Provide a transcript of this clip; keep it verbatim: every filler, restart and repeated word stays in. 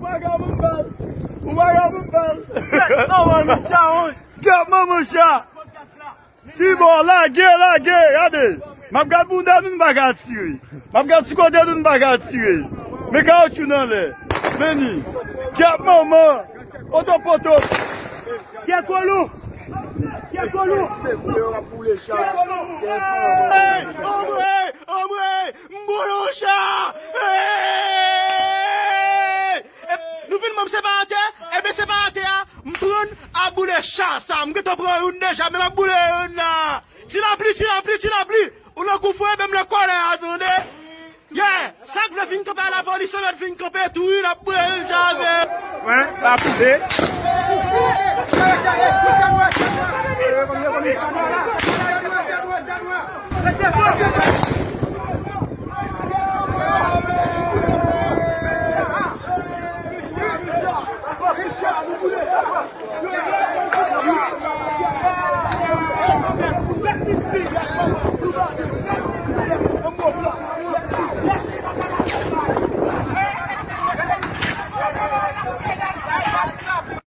Vagabon bal. Ou vagabon bal. Kèt manman chat, wi. Kèt manman chat. Ki bò, lage, lage, gade. M ap gad bounda nou, n pa ka tire. M ap gad sou kote nou, n pa ka tire. Men kawotchou nan lè. Men ni. Kèt manman. Otopoto. Kèt kolon. Kèt kolon. Kèt kolon. Hey, anmwe, anmwe, m boule yon chat. Hey! Nou fin manm separatè? Ebyen separatè a, m pran a boule chat sa. M gentan pran youn deja, men m ap boule youn la. Ti lapli, ti lapli, ti lapli. Ou nan kou fre, men m nan kòlè a, tande. Yeah! Sa k vle vin kanpe a lapolis, sa mèt vin kanpe tou, wi, n ap boule youn sa avè. Wen, la koule.